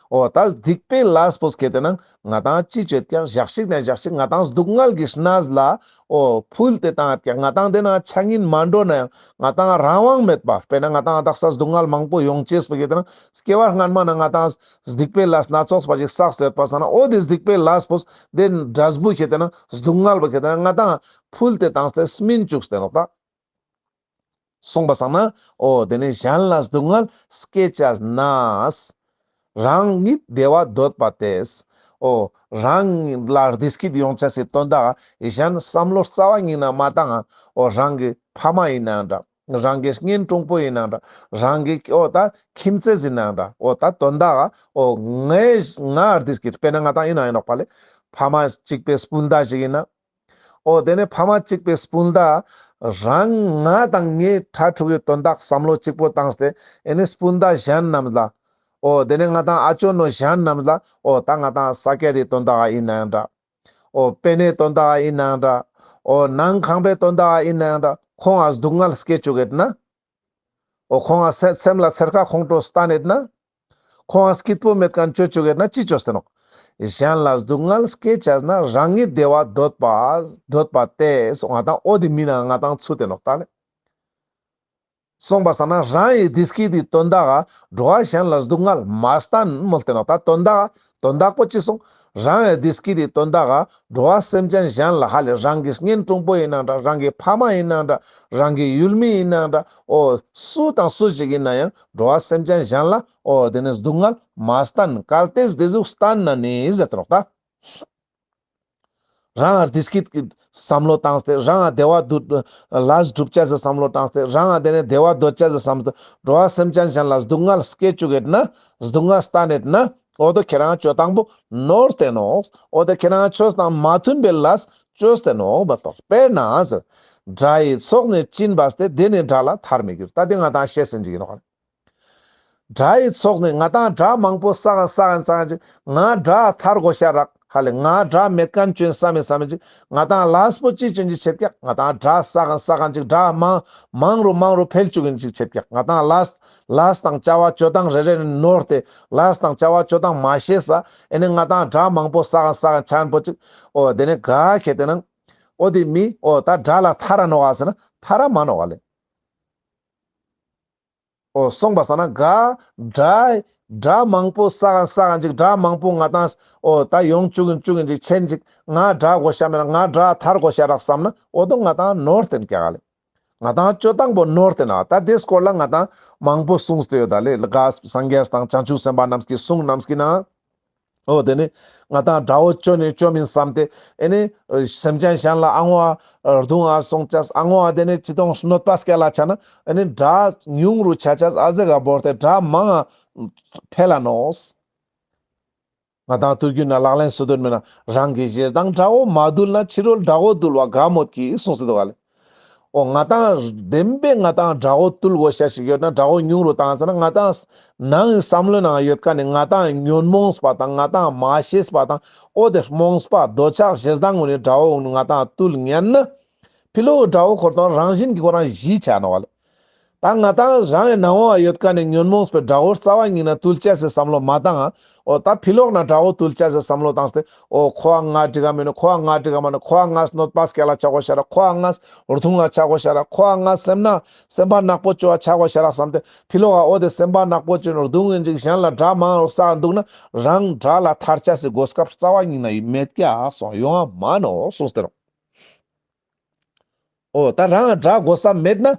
འོ་ད་སྡིག་པའི་ལས་པོ་ཁེ་ཏེ་ནང་ང་ཏང་ཅི་བཅོས་ཀྱག། ཞག་ཞིག་ན་ཞག་ཞིག་ང་ཏང་སྡུག་བསྔལ་གྱི་གནས་ལ་འོ་ཕུལ་ཏེ་བཏང་ཡོད་ཀྱག། ང་ཏང་དེ་ན་ཆ་སྙིང་མ་འདོད་ན་ཡང་ང་ཏང་རང་དབང་མེད་པ་དཔེར་ན་ང་ཏང་དག་ས་སྡུག་བསྔལ་མང་པོ་ཡོང་ཅེས་པོ་ཁེ་ཏེ་ནང་སྐྱེ་བ་སྔན་མ་ན་ང་ཏང་སྡིག་པའི་ལས་སྣ་ཚོགས་པ་ཞིག་བསགས་ཏེ་ཡོད་པ་སང་ན་འོ་དེ་སྡིག་པའི་ལས་པོ་དེ་འབྲས་བུ་ཁེ་ཏེ་ནང་སྡུག་བསྔལ་པོ་ཁེ་ཏེ་ནང་ང་ཏང་ཕུལ་ཏེ་བཏང་སྟེ་སྨིན་བཅུག་སྟེ་ནོག་ད། སོང་པ་སང་ན་འོ་དེ་ནི་གཞན་ལ་སྡུག་བསྔལ་སྐྱེ་ཅ་ན། རང་ཉིད་བདེ་བ་འདོད་པ་དེས། འོ་རང་ལ་བདེ་སྐྱིད་ཡོང་ཅེས་སི་དོན་དག་གཞན་བསམ་བློ་རྩ་བ་ཉིད་ན་མ་བཏང་། འོ་རང་གི་ཕ་མ་ཡིན་ནའང་འདྲ། རང་གི་གཉེན་དྲུང་པོ་ཡིན་ནའང་འདྲ། རང་གི་འོ་ད་ཁྱིམ་མཚེས་ཡིན་ནའང་འདྲ། འོ་ད་དོན་དག་འོ་ངའི་ང་བདེ་སྐྱིད་དཔེར་ན་ང་ཏང་ཡིན་ན་ཡིན་ནོག་པ་ལེ། ཕ་མ་གཅིག་པའི་སྤུན་ཟླ་ཞིག་ཡིན་ན། འོ་དེ་ནས་ཕ་མ་གཅིག་པའི་སྤུན་ཟླ་རང་ང་དང་ངའི་ཕྲུ་གུའི་དོན་དག་བསམ་བློ་གཅིག་པོ་བཏང་སྟེ་ཨེ་ནི་སྤུན་ཟླ་གཞན་རྣམས་ལ། འོ་དེ་ནས་ང་དང་ཨ་ཅོ་ནོ་གཞན་རྣམས་ལ། འོ་ད་ང་དང་ས་སྐྱ་དེའི་དོན་དག་ཨིན་ནའང་འདྲ། འོ་དཔེ་ནེ་དོན་དག་ཨིན་ནའང་འདྲ། འོ་ནང་ཁང་པའི་དོན་དག་ཨིན་ནའང་འདྲ། ཁོང་ང་སྡུག་བསྔལ་སྐྱེ་བཅུག་གེད་ན། འོ་ཁོང་ང་སེ་སེམས་ལ་ཚེར་ཁ་ཁོང་ཁྲོ་སྟན་ནེད་ན། ཁོང་ང་སྐྱིད་པོ་མེད་མཁན་ཅོ་བཅུག་གེད་ན་ཅི་ཅོས་ཏེ་ནོག། གཞན་ལ་སྡུག་བསྔལ་སྐྱེ་ཆ་ན་རང་ངི་བདེ་བ་འདོད་པ། འདོད་པ་སྟེ་སོང་ང་དང་འོ་དེ་མི་ན་ང་དང་ཚུད་དེ་ནོག་ད་ལེ། སོང་པ་སང་ན་རང་ངི་བདེ་སྐྱིད་དི་དོན་དག་ག་འགྲོ་བ་གཞན་ལ་སྡུག་བསྔལ་མ་སྟན་མོལ་ཏེ་ནོག། ད་དོན་དག་དོན་དག་པོ་ཅི་སོང་། རང་ངི་བདེ་སྐྱིད་དི་དོན་དག་ག་འགྲོ་བ་སེམས་ཅན་གཞན་ལ་ཧ་ལེ་རང་གི་གཉེན་དྲུང་པོ་ཨིན་ནའང་འདྲ། རང་གི་ཕ་མ་ཨིན་ནའང་འདྲ། རང་གི་ཡུལ་མི་ཨིན་ནའང་འདྲ། འོ་སུ་དང་སུ་ཞིག་ཨིན་ནའང་འགྲོ་བ་སེམས་ཅན་གཞན་ལ་འོ་དེ་ནས་སྡུག་བསྔལ་མ་སྟན། གལ་ཏེ་བདེ་སྡུག་སྟན་ན་ནི་ཟེར་ཏེ་ནོག་ད། རང་ང་བདེ་སྐྱིད་ཀྱི་བསམ་བློ་བཏང་སྟེ་རང་ང་བདེ་བ་འདོད་ལས་སྒྲུབ་ཆ་ཟེར་བསམ་བློ་བཏང་སྟེ་རང་ང་དེ་ནས་བདེ་བ་འདོད་ཆ་ཟེར་བསམ་སྟེ་འགྲོ་བ་སེམས་ཅན་གཞན་ལ་སྡུག་བསྔལ་སྐྱེ་བཅུག་གེད་ན། སྡུག་བསྔལ་སྟན་ནེད་ན། འོ་དོ་ཁྱེ་རང་ཅོ་སྟངས་པོ་ནོར་ཏེ་ནོག། འོ་དོ་ཁྱེ་རང་ཆོས་དང་མ་མཐུན་པའི་ལས་ཅོས་ཏེ་ནོག་མ་གཏོགས། དཔེར་ན་ཟེར། དགྲ་ཡི་ཚོགས་ནི་སྦྱིན་པ་སྟེ། དེ་ནི་དགྲ་ལ་ཐར་མི་འགྱུར། ད་དེ་ང་དང་ཤེས་ཟིན་ཅིག་ཨིན་ནོག། དགྲ་ཡི་ཚོགས་ནི་ང་དང་དགྲ་མང་པོ་བསགས་བསགས་བསགས་ཅིག་ང་དགྲ་ཐར་དགོས་ཤ་རག་ཧ་ལེ། ང་དགྲ་མེད་མཁན་ཅོ་ཨིན་བསམ་མི་བསམ་མི་ཅིག་ང་དང་ལས་པོ་ཅི་ཅོ་ཨིན་ཅིག་ཆེད་ཀྱག། ང་དང་དགྲ་བསགས་བསགས་ཅིག་དགྲ་མང་མང་རུ་མང་རུ་འཕེལ་བཅུག་ཨིན་ཅིག་ཆེད་ཀྱག། ང་དང་ལས་ལས་དང་བྱ་བ་ཅོ་སྟངས་རེ་རེ་ནོར་ཏེ་ལས་དང་བྱ་བ་ཅོ་སྟངས་མ་ཤེས་ས་ཨེ་ནི་ང་དང་དགྲ་མང་པོ་བསགས་བསགས་ཆ་ཨིན་པོ་ཅིག། འོ་དེ་ནས་ག་ཁེ་ཏེ་ན་འོ་དེ་མི་འོ་ད་དགྲ་ལ་ཐར་ར་ནོག་ག་ཟེར་ན་ཐར་ར་མ་ནོག་ག་ལེ། འོ་སོང་པ་སང་ན་ག་དགྲ་དགྲ་མང་པོ་བསགས་བསགས་ཅིག་དགྲ་མང་པོ་ང་དང་འོ་ད་ཡོང་བཅུག་ཨིན་བཅུག་ཨིན་ཅིག་ཆེན་ཅིག་ང་དགྲ་དགོས་ཤ་མེད་ན་ང་དགྲ་ཐར་དགོས་ཤ་རག་བསམ་ན་འོ་དོ་ང་དང་ནོར་ཏེན་ཀྱག་ལེ། ང་དང་ཅོ་སྟངས་པོ་ནོར་ཏེན་ན། ད་དེ་སྐོར་ལ་ང་དང་མང་པོ་གསུངས་ཏེ་ཡོད་ད་ལེ། ག་སངས་རྒྱས་དང་བྱང་ཆུབ་སེམས་དཔའ་རྣམས་ཀྱི་གསུང་རྣམས་ཀྱི་ནང་། འོ་དེ་ནི་ང་དང་དགྲ་བོ་ཅོ་ནི་ཅོ་མིན་བསམ་སྟེ་ཨེ་ནི་སེམས་ཅན་གཞན་ལ་ཨ་ངོ་ཨ་རྡུང་ཨ་སོང་ཅས་ཨ་ངོ་ཨ་དེ་ནི་ཅི་དོང་གནོད་པ་སྐྱལ་ལ་ཆ་ན་ཨེ་ནི་དགྲ་ཉུང་རུ་ཆ་ཅས་ཨ་ཟེ་ག་བོར་ཏེ་དགྲ་མང་ང་འཕེལ་ལ་ནོག། ང་དང་ཐུར་རྒྱུད་ན་ལག་ལེན་སོ་བདུན་མེད་ན་རང་གི་ཞེ་སྡང་དགྲ་བོ་མ་འདུལ་ན་ཕྱི་རོལ་དགྲ་བོ་འདུལ་བ་དགའ་མོད་ཀྱི་གསུངས་སེ་འདུག་ག་ལེ། འོ་ང་དང་བདེན་པའི་ང་དང་དགྲ་བོ་བཏུལ་དགོས་ཤ་ཞིག་ཡོད་ན་དགྲ་བོ་ཉུང་རུ་བཏང་ཟེར་ན་ང་དང་ནང་གི་བསམ་བློའི་ནང་ཡོད་མཁན་ནི་ང་དང་ཉོན་མོངས་པ་དང་ང་དང་མ་ཤེས་པ་དང་འོ་དེ་རྨོངས་པ་འདོད་ཆགས་ཞེ་སྡང་ངུ་ནི་དགྲ་བོ་ང་དང་བཏུལ་ཉན་ན་ཕི་ལོག་གི་དགྲ་བོ་ཁོ་རང་རང་བཞིན་གྱི་ཁོ་རང་ཞི་ཆ་ནོག་ག་ལེ། ད་ང་དང་རང་གི་ནང་ང་ཡོད་མཁན་ནི་ཉོན་མོངས་པའི་དགྲ་བོ་རྩ་བ་ཉིད་ནས་བཏུལ་ཆ་ཟེར་བསམ་བློ་མ་བཏང་ང་། འོ་ད་ཕི་ལོག་ན་དགྲ་བོ་བཏུལ་ཆ་ཟེར་བསམ་བློ་བཏང་སྟེ་འོ་ཁོ་ཨ་ང་འགྲིག་ག་མེད་ནོག། ཁོ་ཨ་ང་འགྲིག་ག་མ་ནོག། ཁོ་ཨ་ང་གནོད་པ་སྐྱལ་ལ་ཆ་དགོས་ཤ་རག། ཁོ་ཨ་ང་རྡུང་ང་ཆ་དགོས་ཤ་རག། ཁོ་ཨ་ང་སེམས་ན་སེམས་པ་ནག་པོ་ཅོ་བ་ཆ་དགོས་ཤ་རག་བསམ་སྟེ་ཕི་ལོག་ག་འོ་དེ་སེམས་པ་ནག་པོ་ཅོ་ནི་རྡུང་ཨིན་ཅིག་གཞན་ལ་དགྲ་མང་རུ་བསགས་འདུག་ན་རང་དགྲ་ལ་ཐར་ཆ་ཟེར་གོ་སྐབས་རྩ་བ་ཉིད་ནས་མེད་ཀྱག་སོང་ཡོང་ང་མ་ནོག་གསུངས་ཏེ་ནོག། འོ་ད་རང་དགྲ་དགོས་ས་མེད་ན་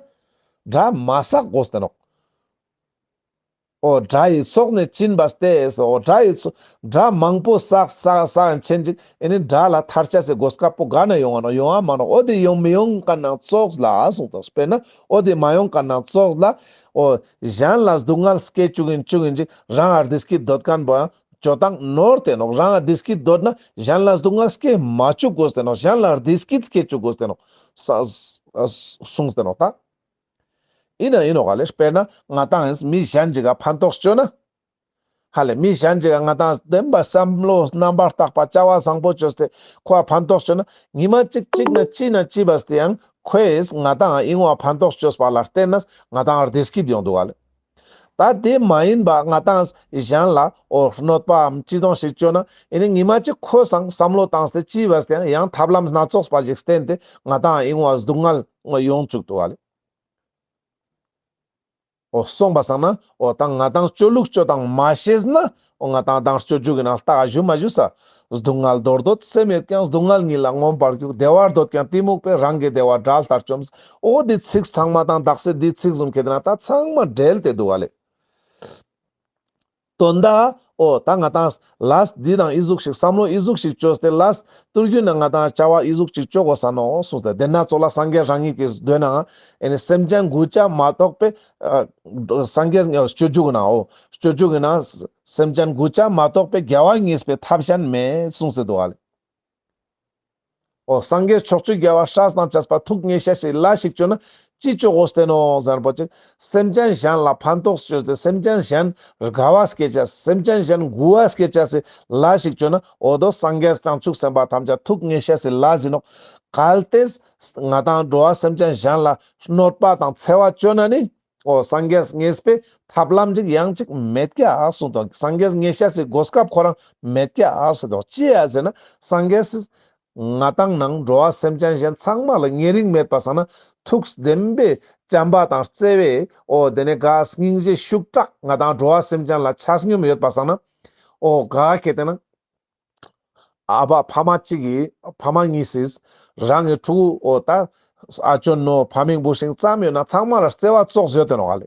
དགྲ་མ་བསགས་དགོས་ཏེ་ནོག། འོ་དགྲ་ཡི་ཚོགས་ནི་སྦྱིན་པ་སྟེ། འོ་དགྲ་ཡི་ཚོ་དགྲ་མང་པོ་བསགས་བསགས་བསགས་ཆེན་ཅིག་ཨེ་ནི་དགྲ་ལ་ཐར་ཆ་ཟེར་གོ་སྐབས་པོ་ག་ན་ཡོང་ང་ནོག། ཡོང་ང་མ་ནོག། འོ་དེ་ཡོང་མི་ཡོང་མཁན་ནང་ཙོགས་ལ་གསུངས་ཏེ་དཔེར་ན་འོ་དེ་མ་ཡོང་མཁན་ནང་ཙོགས་ལ་འོ་གཞན་ལ་སྡུག་བསྔལ་སྐྱེ་བཅུག་ཨིན་བཅུག་ཨིན་ཅིག་རང་ང་བདེ་སྐྱིད་འདོད་མཁན་པོ་ཡང་ཅོ་སྟངས་ནོར་ཏེ་ནོག། རང་ང་བདེ་སྐྱིད་འདོད་ན་གཞན་ལ་སྡུག་བསྔལ་སྐྱེ་མ་བཅུག་དགོས་ཏེ་ནོག། གཞན་ལ་བདེ་སྐྱིད་སྐྱེ་བཅུག་དགོས་ཏེ་ནོག། ས་ས་གསུངས་ཏེ་ནོག་ད། ཨིན་ན་ཨིན་ནོག་ག་ལེ། དཔེར་ན་ང་དང་ཡིན་མི་གཞན་ཅིག་ག་ཕན་ཐོགས་བཅོ་ན། ཧ་ལེ་མི་གཞན་ཅིག་ག་ང་དང་བདེན་པ་བསམ་བློ་རྣམ་པར་དག་པ་བྱ་བ་བཟང་པོ་བཅོས་ཏེ་ཁོ་ཨ་ཕན་ཐོགས་བཅོ་ན་ཉི་མ་གཅིག་གཅིག་ན་ཅི་ན་ཅི་བས་ཏེ་ཡང་ཁོས་ང་དང་ཨིན་བ་ཕན་ཐོགས་བཅོས་པ་ལ་བརྟེན་ནས་ང་དང་བདེ་སྐྱིད་ཡོང་འདུག་ག་ལེ། ད་དེ་མ་ཡིན་པ་ང་དང་གཞན་ལ་འོ་གནོད་པའམ་ཅི་དོང་ཞིག་བཅོ་ན་ཨེ་ནི་ཉི་མ་གཅིག་ཁོ་སང་བསམ་བློ་བཏང་སྟེ་ཅི་བས་ཏེ་ཡང་ཡང་ཐབས་ལམ་སྣ་ཚོགས་པ་ཞིག་བསྟེན་ཏེ་ང་དང་ཨིན་བ་སྡུག་བསྔལ་ཡོང་བཅུག་འདུག་ག་ལེ། འོ་སོང་པ་སང་ན་འོ་ད་ང་དང་སྤྱོད་ལུགས་སྤྱོད་སྟངས་མ་ཤེས་ན་འོ་ང་དང་དང་སྤྱོད་འཇུག་གི་ནང་ལྟ་ག་ཞུ་མ་ཞུ་ས། སྡུག་བསྔལ་འདོར་འདོད་སེམས་ཡོད་ཀྱང་སྡུག་བསྔལ་ཉིད་ལ་མངོན་པར་རྒྱུག། བདེ་བ་འདོད་ཀྱང་གཏི་མུག་པས། རང་གི་བདེ་བ་དགྲ་ལྟར་བཅོམ། འོ་འདི་ཚིག་ཚང་མ་དང་དག་སེ་འདི་ཚིག་ཟུམ་ཁེ་ཏེ་ན་ད་ཚང་མ་འབྲེལ་ཏེ་འདུག་ག་ལེ། དོན་དག་འོ་ད་ང་དང་ལས་འདི་དང་ཨི་ཟུག་ཞིག་བསམ་བློ་ཨི་ཟུག་ཞིག་བཅོས་ཏེ་ལས་ཐུར་རྒྱུད་ན་ང་དང་བྱ་བ་ཨི་ཟུག་ཅིག་བཅོ་དགོས་ས་ནོག་གསུངས་ཏེ་དེ་ན་ཙོགས་ལ་སངས་རྒྱས་རང་ཉིད་ཀྱིས་འདོད་ནའང་ཨེ་ནི་སེམས་ཅན་མགུ་བྱ་མ་གཏོགས་པའི་ཨ་སངས་རྒྱས་སྤྱོད་འཇུག་གི་ནང་འོ་སྤྱོད་འཇུག་གི་ནང་སེམས་ཅན་མགུ་བྱ་མ་གཏོགས་པའི་དགེ་བ་ཉེས་པའི་ཐབས་གཞན་མེད་གསུངས་ཏེ་འདུག་ག་ལེ། འོ་སངས་རྒྱས་ཕྱོགས་བཅུའི་རྒྱལ་བ་སྲས་དང་བཅས་པ་ཐུགས་ངེས་ཤེས་སི་ལས་ཤིག་ཅོ་ན་ཅི་ཅོ་དགོས་ཏེ་ནོག་ཟེར་པོ་ཅིག་སེམས་ཅན་གཞན་ལ་ཕན་ཐོགས་ཅོས་ཏེ་སེམས་ཅན་གཞན་དགའ་བ་སྐྱེ་ཅེས་སེམས་ཅན་གཞན་མགུ་བ་སྐྱེ་ཅེས་སི་ལས་ཤིག་ཅོ་ན་འོ་དོ་སངས་རྒྱས་བྱང་ཆུབ་སེམས་དཔའ་ཐམས་ཅད་ཐུགས་ངེས་ཤེས་སི་ལས་ཨིན་ནོག་གལ་ཏེ་ང་དང་འགྲོ་བ་སེམས་ཅན་གཞན་ལ་གནོད་པ་དང་འཚེ་བ་ཅོ་ན་ནི། འོ་སངས་རྒྱས་ངེས་པའི་ཐབས་ལམ་ཅིག་ཡང་ཅིག་མེད་ཀྱག་གསུངས་དོ། སངས་རྒྱས་ངེས་ཤེས་སི་གོ་སྐབས་ཁོ་རང་མེད་ཀྱག་གསུངས་དོ། ཅི་ཡ་ཟེར་ན་སངས་རྒྱས་སི་ང་དང་ནང་འགྲོ་བ་སེམས་ཅན་གཞན་ཚང་མ་ལ་ཉེ་རིང་མེད་པ་སང་ན་ཐུགས་བདེན་པའི་བྱམས་པ་དང་བརྩེ་བའི་འོ་དེ་ནས་ག་སྙིང་རྗེ་ཤུགས་དྲག་ང་དང་འགྲོ་བ་སེམས་ཅན་ལ་ཆ་སྙོམས་ཡོད་པ་སང་ན་འོ་ག་ཁེ་ཏེ་ན་ཨ་བ་ཕ་མ་གཅིག་གི་ཕ་མ་གཉིས་སིས་རང་གི་ཕྲུ་གུ་འོ་ད་ཨ་ཅོ་ནོ་ཕ་མིང་བུ་ཤིང་ཙམ་ཡོད་ན་ཚང་མ་ལ་བརྩེ་བ་ཙོགས་ཡོད་དེ་ནོག་ལེ།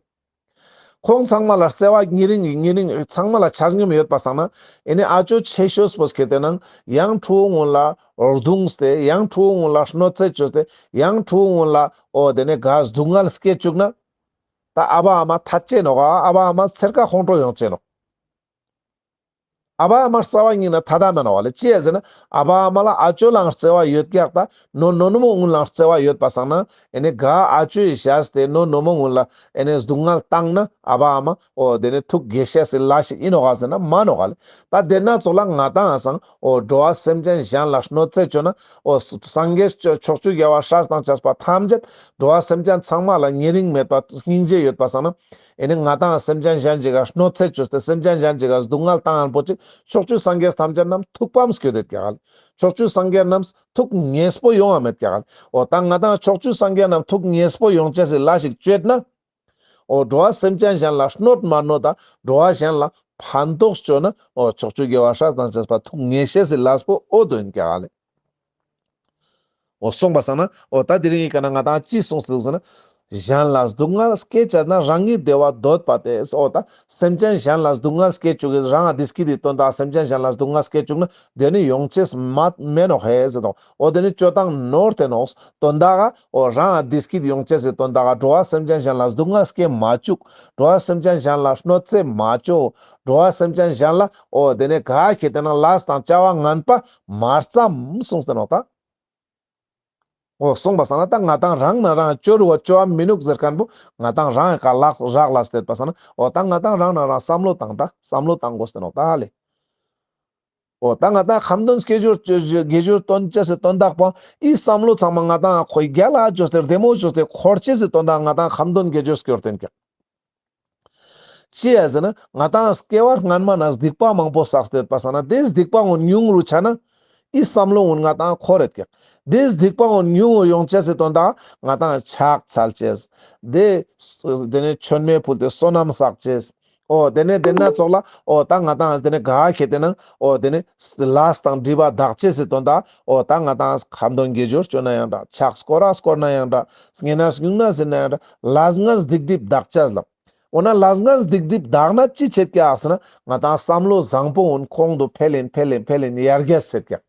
ཁོང་ཚང་མ་ལ་བརྩེ་བ་ཉེ་རིང་གི་ཉེ་རིང་ཚང་མ་ལ་ཆ་སྙོམས་ཡོད་པ་སང་ན་ཨེ་ནི་ཨ་ཅོ་ཆེ་ཤོས་པོས་ཁེ་ཏེ་ན་ཡང་ཕྲུ་གུ་ངུན་ལ་རྡུངས་ཏེ་ཡང་ཕྲུ་གུ་ངུན་ལ་གནོད་འཚེ་ཅོས་ཏེ་ཡང་ཕྲུ་གུ་ངུན་ལ་འོ་དེ་ནས་ག་སྡུག་བསྔལ་སྐྱེ་བཅུག་ན་ད་ཨ་བ་ཨ་མ་ཐད་ཅེ་ནོག་ཨ་བ་ཨ་མ་ཚེར་ཁ་ཁོང་ཁྲོ་ཡོང་ཅེ་ནོག་ཨ་བ་ཨ་མ་རྩ་བ་ཉིད་ནས་ཐད་ད་མེད་ནོག་ལེ། ཅི་ཡ་ཟེར་ན་ཨ་བ་ཨ་མ་ལ་ཨ་ཅོ་ལའང་བརྩེ་བ་ཡོད་ཀྱག་ད་ནོ་ནོ་ནོ་མོ་ངུན་ལའང་བརྩེ་བ་ཡོད་པ་སང་ན་ཨེ་ནི་ག་ཨ་ཅོ་ཡི་བཞག་སྟེ་ནོ་ནོ་མོ་ངུན་ལ་ཨེ་ནི་སྡུག་བསྔལ་བཏང་ན་ཨ་བ་ཨ་མ་འོ་དེ་ནི་ཐུགས་དགེ་ཤེས་སི་ལས་ཤིག་ཨིན་ནོག་ག་ཟེར་ན་མ་ནོག་ལེ། ད་དེ་ན་ཙོགས་ལ་ང་དང་ཨ་སང་འོ་འགྲོ་བ་སེམས་ཅན་གཞན་ལ་གནོད་འཚེ་ཅོ་ན་འོ་སངས་རྒྱས་ཕྱོགས་བཅུའི་རྒྱལ་བ་སྲས་དང་བཅས་པ་ཐམས་ཅད་འགྲོ་བ་སེམས་ཅན་ཚང་མ་ལ་ཉེ་རིང་མེད་པ་སྙིང་རྗེ་ཡོད་པ་སང་ན། ཨེ་ནི་ང་དང་སེམས་ཅན་གཞན་ཅིག་ག་གནོད་འཚེ་ཅོས་ཏེ་སེམས་ཅན་གཞན་ཅིག་ག་སྡུག་བསྔལ་བཏང་ཡང་པོ་ཅིག་ཕྱོགས་བཅུའི་སངས་རྒྱས་ཐམས་ཅད་རྣམས་ཐུགས་ཕམ་སྐྱོད་དེ་ཀྱག་ལེ། ཕྱོགས་བཅུའི་སངས་རྒྱས་རྣམས་ཐུགས་ངེས་པོ་ཡོང་ང་མེད་ཀྱག་ལེ། འོ་ད་ང་དང་ཕྱོགས་བཅུའི་སངས་རྒྱས་རྣམས་ཐུགས་ངེས་པོ་ཡོང་ཅེས་སི་ལས་ཤིག་ཅོས་ན། འོ་འགྲོ་བ་སེམས་ཅན་གཞན་ལ་གནོད་མ་གནོད་ད་འགྲོ་བ་གཞན་ལ་ཕན་ཐོགས་ཅོ་ན་འོ་ཕྱོགས་བཅུའི་རྒྱལ་བ་སྲས་དང་བཅས་པ་ཐུགས་ངེས་ཤེས་སི་ལས་པོ་འོ་དོ་ཨིན་ཀྱག་ལེ། འོ་གསུངས་པ་སང་ན་འོ་ད་དེ་རིང་གི་ཀ་ན་ང་དང་ཅི་གསུངས་ཏེ་འདུག་ཟེར་ན། གཞན་ལ་སྡུག་བསྔལ་སྐྱེ་བྱས་ན་རང་ཉིད་བདེ་བ་འདོད་པ་སྟེ། འོ་ད་སེམས་ཅན་གཞན་ལ་སྡུག་བསྔལ་སྐྱེ་བཅུག་གི་རང་ང་བདེ་སྐྱིད་དི་དོན་དག་སེམས་ཅན་གཞན་ལ་སྡུག་བསྔལ་སྐྱེ་བཅུག་ན་དེ་ནི་ཡོང་ཅེས་མ་མེད་ནོག་ཧེ་ཟེར་དོ། འོ་དེ་ནི་ཅོ་སྟངས་ནོར་ཏེ་ནོག་དོན་དག་ག་འོ་རང་ང་བདེ་སྐྱིད་ཡོང་ཅེས་སི་དོན་དག་ག་འགྲོ་བ་སེམས་ཅན་གཞན་ལ་སྡུག་བསྔལ་སྐྱེ་མ་བཅུག་འགྲོ་བ་སེམས་ཅན་གཞན་ལ་གནོད་འཚེ་མ་ཅོ། འགྲོ་བ་སེམས་ཅན་གཞན་ལ་འོ་དེ་ནི་ག་ཁེ་ཏེ་ན་ལས་དང་བྱ་བ་ངན་པ་མ་བརྩམས་གསུངས་ཏེ་ནོག་ད། འོ་གསུངས་པ་སང་ན་ད་ང་དང་རང་ན་རང་ཅོ་རུ་བ་ཅོ་བ་མི་ནུག་ཟེར་མཁན་པོ་ང་དང་རང་ག་ལག་རག་ལས་ཏེ་ཡོད་པ་སང་ན་འོ་ད་ང་དང་རང་ན་རང་བསམ་བློ་བཏང་ད་བསམ་བློ་བཏང་དགོས་ཏེ་ནོག་ད་ལེ། འོ་ད་ང་དང་ཁ་འདོན་དགེ་སྦྱོར་དགེ་སྦྱོར་སྟོན་ཅེས་སི་དོན་དག་པོ་ཨི་བསམ་བློ་ཚང་མ་ང་དང་ཁོའི་རྒྱལ་ལ་ཅོས་ཏེ་བདེ་མོ་ཅོས་ཏེ་འཁོར་ཅེས་སི་དོན་དག་ང་དང་ཁ་འདོན་དགེ་སྦྱོར་སྐྱོར་ཏེན་ཀྱག་ཅི་ཡ་ཟེར་ན་ང་དང་སྐྱེ་བ་སྔན་མ་ན་སྡིག་པ་མང་པོ་བསགས་ཏེ་ཡོད་པ་སང་ན་དེ་སྡིག་པ་ངོ་ཉུང་རུ་ཆ་ན་ཨི་བསམ་བློ་ངོ་ང་དང་འཁོར་རེད་ཀྱག་དེ་སྡིག་པ་ངོ་ཉུང་རུ་ཡོང་ཅེས་སི་དོན་དག་ང་དང་ཕྱག་འཚལ་ཅེས། དེ་དེ་ནས་མཆོད་མེ་ཕུལ་ཏེ་བསོད་ནམས་བསགས་ཅེས། འོ་དེ་ནས་དེ་ན་ཙོགས་ལ་འོ་ད་ང་དང་དེ་ནས་ག་ཁེ་ཏེ་ན་འོ་དེ་ནས་ལས་དང་སྒྲིབ་པ་དག་ཅེས་སི་དོན་དག་འོ་ད་ང་དང་ཁ་འདོན་དགེ་སྦྱོར་ཅོ་ན་ཡང་འདྲ་ཕྱག་སྐོར་ར་སྐོར་ན་ཡང་འདྲ་བསྙེན་གནས་སྨྱུང་གནས་ཟེར་ན་ཡང་འདྲ་ལས་ངན་སྡིག་སྒྲིབ་དག་ཅེས་ལ། འོ་ན་ལས་ངན་སྡིག་སྒྲིབ་དག་ན་ཅི་ཆེད་ཀྱག་ཟེར་ན་ང་དང་བསམ་བློ་བཟང་པོ་འོན་གོང་དུ་འཕེལ་ཡིན་འཕེལ་ཡིན་འཕེལ་ཡིན་ཡར་རྒྱས་ཆེད་ཀྱག་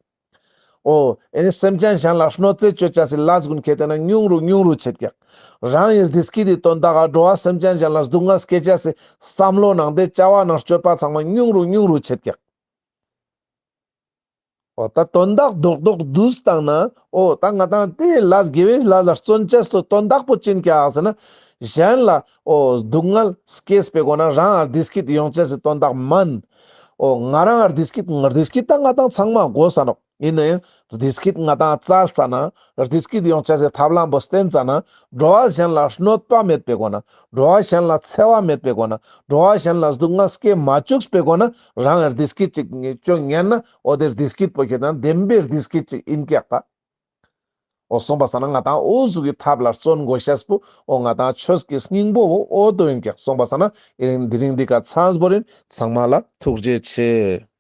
འོ་ཨེ་ནི་སེམས་ཅན་གཞན་ལ་གནོད་འཚེ་ཅོ་ཅེས་སི་ལས་ཀུན་ཁེ་ཏེ་ན་ཉུང་རུ་ཉུང་རུ་ཆེད་ཀྱག་རང་ཡི་བདེ་སྐྱིད་དི་དོན་དག་ག་འགྲོ་བ་སེམས་ཅན་གཞན་ལ་སྡུག་བསྔལ་སྐྱེ་ཅེས་སི་བསམ་བློ་ནང་དེ་བྱ་བ་ནང་སྤྱོད་པ་ཚང་མ་ཉུང་རུ་ཉུང་རུ་ཆེད་ཀྱག་འོ་ད་དོན་དག་རྡོག་རྡོག་བསྡུས་བཏང་ན་འོ་ད་ང་དང་དེ་ལས་དགེ་བའི་ལས་ལ་བརྩོན་ཅེས་སི་དོན་དག་པོ་ཅི་ཡིན་ཀྱག་ཟེར་ན་གཞན་ལ་འོ་སྡུག་བསྔལ་སྐྱེས་པའི་སྒོ་ན་རང་ང་བདེ་སྐྱིད་ཡོང་ཅེས་སི་དོན་དག་མན། འོ་ང་རང་ང་བདེ་སྐྱིད་བདེ་སྐྱིད་ད་ང་དང་ཚང་མ་དགོས་ས་ནོག་ཡིན་ན་ཡང་བདེ་སྐྱིད་ང་དང་བཙལ་ཙ་ན་བདེ་སྐྱིད་ཡོང་ཅེས་སི་ཐབས་ལམ་པོ་བསྟེན་ཙ་ན་འགྲོ་བ་གཞན་ལ་གནོད་པ་མེད་པའི་སྒོ་ན་འགྲོ་བ་གཞན་ལ་འཚེ་བ་མེད་པའི་སྒོ་ན་འགྲོ་བ་གཞན་ལ་སྡུག་བསྔལ་སྐྱེ་མ་བཅུག་པའི་སྒོ་ན་རང་ང་བདེ་སྐྱིད་ཅིག་ཅོ་ཉན་ན་འོ་དེ་བདེ་སྐྱིད་པོ་ཁེ་ཏེ་ན་བདེན་པའི་བདེ་སྐྱིད་ཅིག་ཡིན་ཀྱག་ད། འོ་གསུངས་པ་སང་ན་ང་དང་འོ་ཟུག་གི་ཐབས་ལ་བརྩོན་དགོས་ཤེས་པོ་འོ་ང་དང་ཆོས་ཀྱི་སྙིང་པོ་བོ་འོ་དོ་ཡིན་ཀྱག་གསུངས་པ་སང་ན་ཨེ་རིང་དེ་རིང་འདི་ཀ་ཚང་བོ་ཡིན། ཚང་མ་ལ་ཐུགས་རྗེ་ཆེ།